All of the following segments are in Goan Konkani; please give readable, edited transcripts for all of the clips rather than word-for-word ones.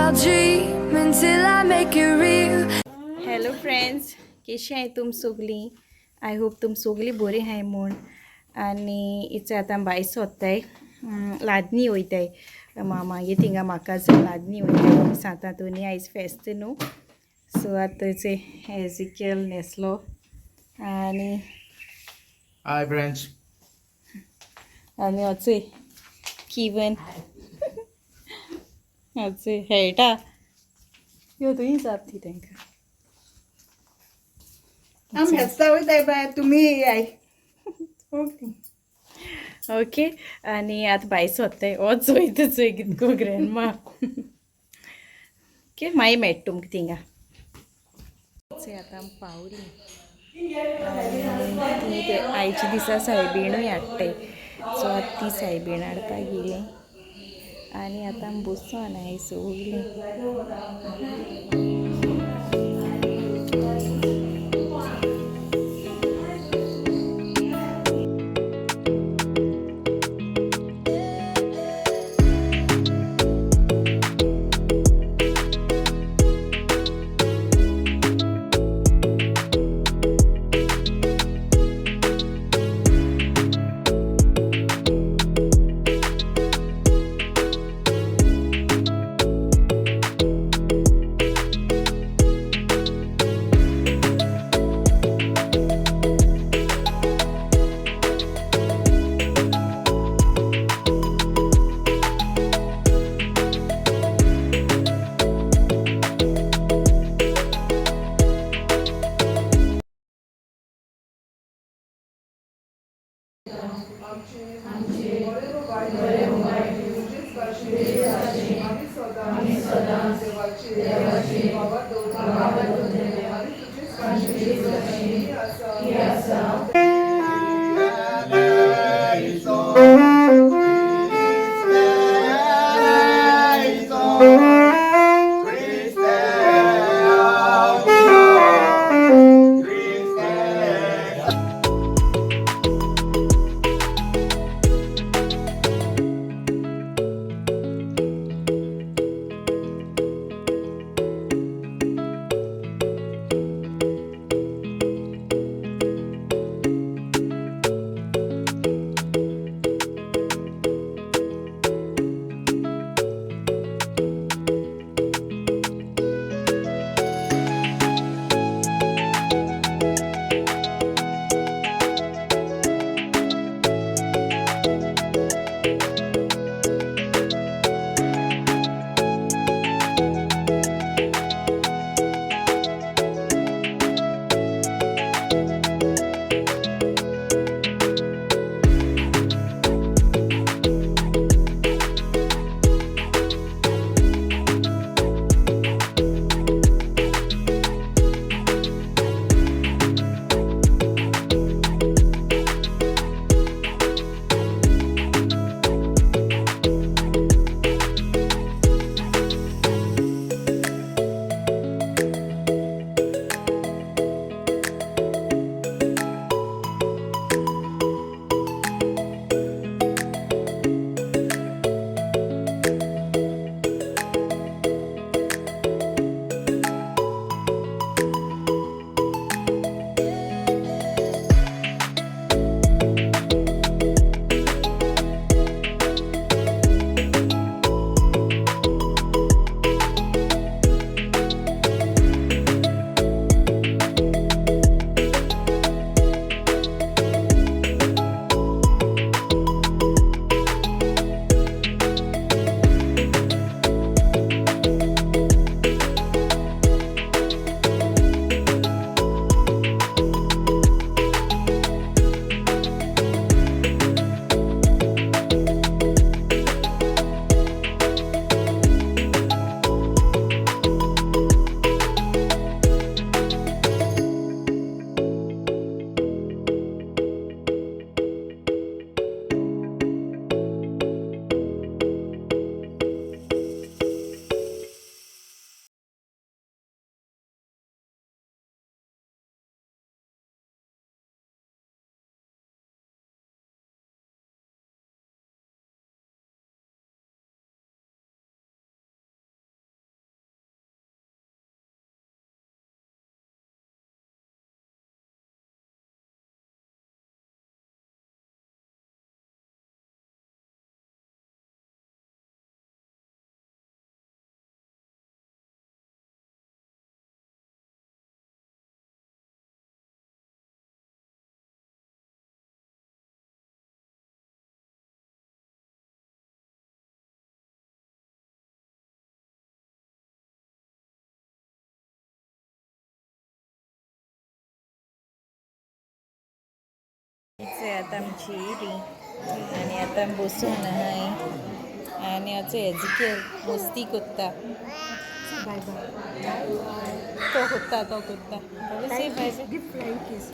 I'll dream until I make it real. Hello friends, केशी आहाय तुम सोगलीं? I hope तुम सोगलीं बरीं आहाय म्हूण. आनी इच आतां भायर सोदताय, लादनी वयताय. मामागे थिंगा म्हाका लादनी वयताय. सांतांतोनी आयज फेस्त न्हू. सो आतां एजिकेल न्हेसलो आनी हाय फ्रेंड्स. आनी अचय किवन अचय हेळटा. यो तुंय जाप दी तांकां. आमी हेस्ता वयताय बाय, तुमी येयाय. Okay okay. आनी आतां भायर सोदताय. वच वयता चोय कितको ग्रॅन्डमा. ओके, मागीर मेळटा तुमकां थिंगा. चोय आतां आमी पावलीं. आनी ती ते आयच्या दिसा सायबिणूय हाडटाय. सो आतां ती सायबीण हाडपाक गेली आनी आतां आमी बसोन आहाय सगलीं. आतां आमची येयली आनी आतां आमी बसून आहाय आनी आतां एजिकेल मस्ती कोत्ता. बाय बाय. तो कोत्ता, तो कोत्ता. Say bye bye. Give flying kiss.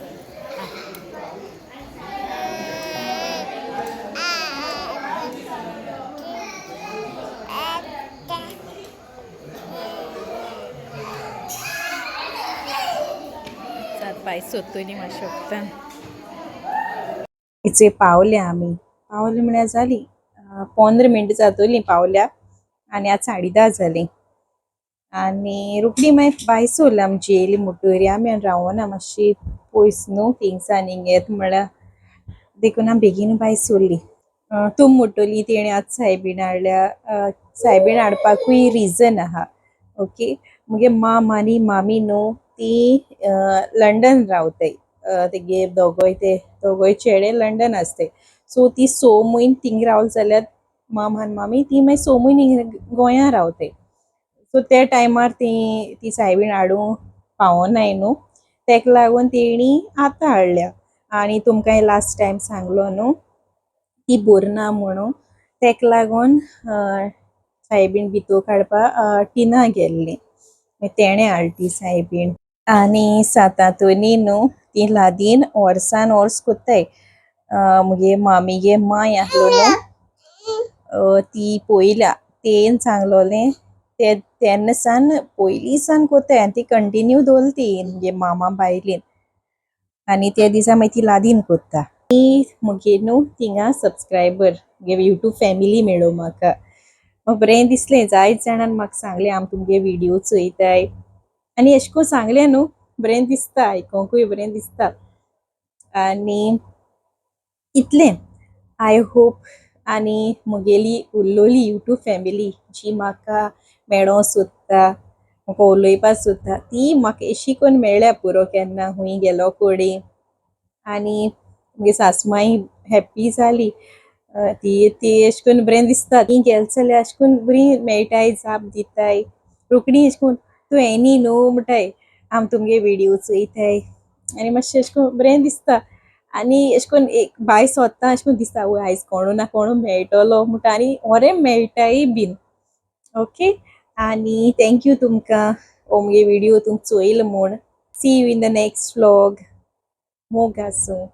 सात पांय सोदतली मातशें शकता. इचे पावल्या आमी. पावले म्हळ्यार जाली 15 मिनटां जातली पावल्या आनी आतां 10:30 जालीं. आनी रोखडी मागीर भायर सरली आमची येयली म्हणटरी आमी आनी रावना मातशी पयस न्हू थिंगसान हिंग येता म्हळ्यार, देखून आमी बेगीन भायर सरली. तूं म्हणटली तेणी आतां सायबीण हाडल्या. सायबीण हाडपाकूय रिजन आहा. ओके, मुगे माम आनी मामी न्हू ती लंडन रावताय. तेगे दोगोय, ते दोगोय चेडे लंडन आसताय. सो ती 6 म्हयने थिंग रावली जाल्यार माम आनी मामी ती मागीर 6 म्हयने गोंया रावताय. सो त्या टायमार ती ती सायबीण हाडूंक पावनाय न्हू, तेका लागून तेणी आतां हाडल्या. आनी तुमकां लास्ट टायम सांगलो न्हू ती बरी ना म्हणून, तेका लागून सायबीण भितर काडपा टिना गेल्ली. मागीर तेणें हाडली ती सायबीण. आनी सातांतोनी न्हू ती लादीन वर्सान वर्स कोत्ताय. मुगे मामीगे मांय आहलो न्हू, ती पयल्या तेन सांगलोलें ते तेन्ना सान पयलीं सान कोत्ताय आनी ती कंटिन्यू दवरली ती मुगे मामा बायलेन. आनी त्या दिसा मागीर ती लादीन कोत्ता. ती मुगे न्हू थिंगा सबस्क्रायबर मुगे युट्यूब फॅमिली मेळ्ळो म्हाका. म्हाका बरें दिसलें. जायत जाणान म्हाका सांगलें आमी तुमगे विडियो चोयताय आनी एशें कोन्न सांगलें न्हू, बरें दिसता, आयकोंकूय बरें दिसता. आनी इतलें I hope. आनी मुगेली उरलोली युट्यूब फॅमिली जी म्हाका मेळोंक सोदता, म्हाका उलोवपाक सोदता, ती म्हाका एशी कोन्न मेळ्ळ्या पुरो केन्ना खूंय गेलो कोडे. आनी मुगे सासमांय हॅप्पी जाली. ती ती एशें कोन्न बरें दिसता. ती गेल जाल्यार एशें कोन्न बरी मेळटाय, जाप दिताय रोखडी. एशें कोन्न तूं येनी न्हू म्हणटाय, आमी तुमगे विडियो चोयताय. आनी मातशें एशें कोन्न बरें दिसता. आनी एशें कोन्न एक भायर सोदता एशें कोन्न दिसता, आवय आयज कोणू ना कोणू मेळटलो म्हणटा आनी बरें मेळटाय बीन. ओके, आनी thank you तुमकां हो मुगे विडियो तुमी चोयलो म्हूण. See you in the next vlog. मोग आसूं.